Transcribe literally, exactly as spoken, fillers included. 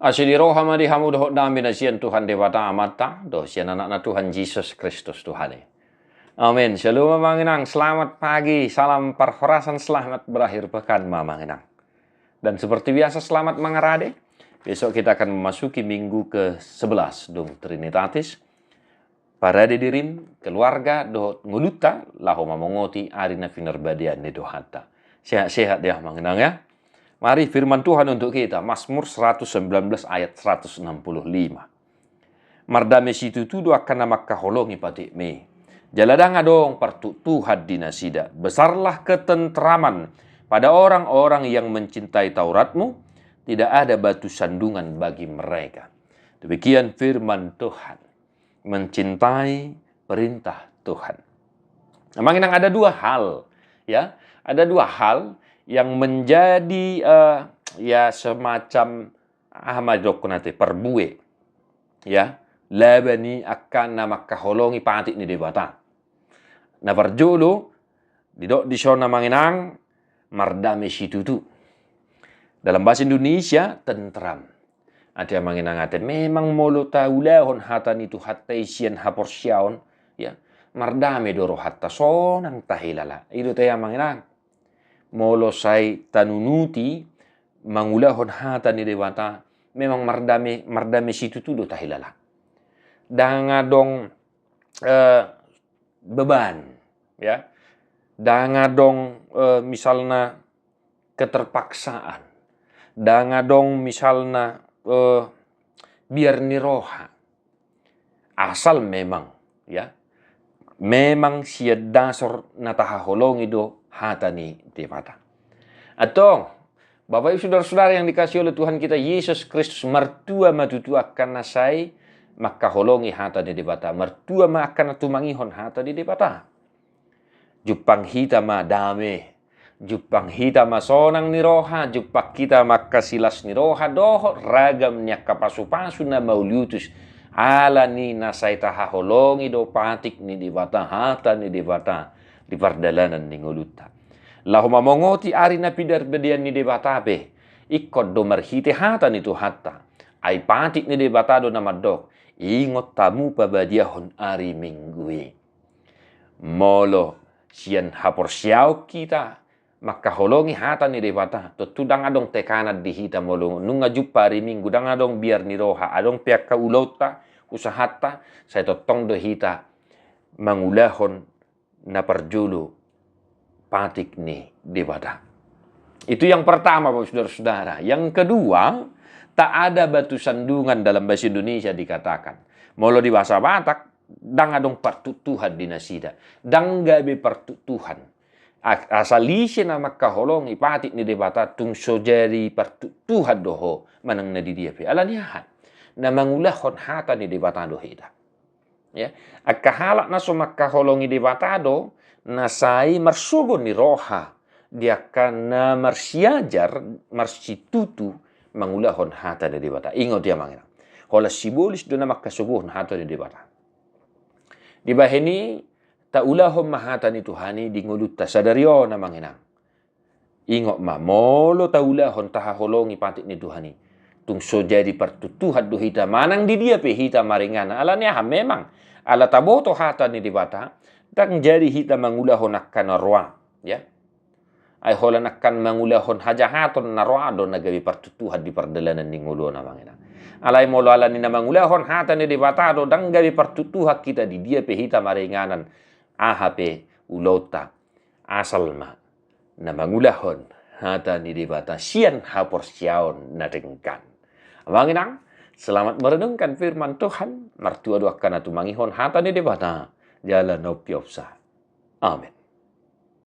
Asi ni roha ma di hamu dohot dame na sian Tuhan Debata Amanta dohot sian Anakna Tuhan Jesus Kristus Tuhan i. Amen. Shalom amang inang, selamat pagi, salam parhorasan, selamat berakhir pekan ma amang inang. Dan seperti biasa, selamat mangarade. Besok kita akan memasuki minggu ke sebelas dung Trinitatis. Parade dirim, keluarga dohot ngolunta laho mamongoti ari na pinarbadean ni Tuhanta. Sehat-sehat ya amang inang ya. Mari firman Tuhan untuk kita, Mazmur seratus sembilan belas ayat seratus enam puluh lima. Mardame situtu do angka na mangkaholongi patikmi. Jala ndang adong partuktuhan di nasida. Besarlah ketentraman pada orang-orang yang mencintai Tauratmu, tidak ada batu sandungan bagi mereka. Demikian firman Tuhan. Mencintai perintah Tuhan. Amang inang, ada dua hal, ya, ada dua hal yang menjadi, eh, ya, semacam, ah, ma didokkon ate, parbue, ya, laba ni angka na mangkaholongi patik ni Debata. Na parjolo, didok dison amang inang, mardame situtu. Dalam bahasa Indonesia, tentram. Ate amang inang ate, memang molo taulahon hata ni Tuhanta i sian haporseaon, ya, mardame do rohanta, sonang tahilala. I do ate amang inang. Molo sai tanunuti mangulahon hata ni Debata, memang mardame, mardame situtu do tahilala. Ndang adong, eh, beban, ya. Ndang adong, eh, misalna keterpaksaan. Ndang adong misalna, eh, biar ni roha. Asal memang, ya, memang sian dasor na tahaholongi do hata ni Debata. Antong, Bapak Ibu Saudara-saudara yang dikasihi oleh Tuhan kita Yesus Kristus, martua ma tutu angka na sai mangkaholongi hata ni Debata, martua ma angka na tumangihon hata ni Debata. Jumpang hita ma dame, jumpang hita ma sonang ni roha, jumpang hita ma angka silas ni roha dohot ragam ni angka pasupasu na mauliutus, ala ni na sai tahaholongi do patik ni Debata, hata ni Debata di pardalanan ni ngolunta. Laho mamongoti ari na pinarbadean ni Debata pe, ingkon do marhite hata ni Tuhanta. Ai patik ni Debata do na mandok, ingot hamu pabadiahon ari Minggu i. Molo sian haporseaon hita mangkaholongi hata ni Debata, tontu ndang adong tekanan di hita molo nunga jumpa ari Minggu, ndang adong biar ni roha, adong pe angka ulaonta, usahanta, sai tongtong do hita mangulahon na parjolo patik ni Debata. Itu yang pertama, Bapak Saudara-saudara. Yang kedua, tak ada batu sandungan dalam bahasa Indonesia dikatakan. Molo di bahasa Batak, ndang adong partuktuhan di nasida. Ndang gabe partuktuhan. A-, asal ise na mangkaholongi patik ni Debata tung so jadi partuktuhan do ho manang na di dia pe. Ala ni aha? Na mangulahon hata ni Debata do hita. Ya, angka halak na so mangkaholongi Debata do na sai marsogo ni roha di angka na marsiajar, marsitutu mangulahon hata ni Debata. Ingot i amang inang. Holan sibolis do na mangkasogohon hata ni Debata. Dibahen i taulahon ma hata ni Tuhan i di ngolunta sadari on amang inang. Ingot ma, molo taulahon tahaholongi patik ni Tuhan i, tung so jadi partuktuhan do hita manang di dia pe hita maringanan. Ala ni aha? Memang ala taboto hata ni Debata, ndang jadi hita mangulahon angka na roa, ya. Ai holan angka mangulahon hajahaton na roa do na gabe partuktuhan di pardalanan ni ngolu on amang inang. Alai molo ala ni na mangulahon hata ni Debata do, ndang gabe partuktuhan hita di dia pe hita maringanan, aha pe ulaonta. Asal ma na mangulahon hata ni Debata sian haporseaon na denggan. Amang inang, selamat merenungkan firman Tuhan. Martua do angka na tumangihon hata ni Debata jala na umpeopsa. Amen.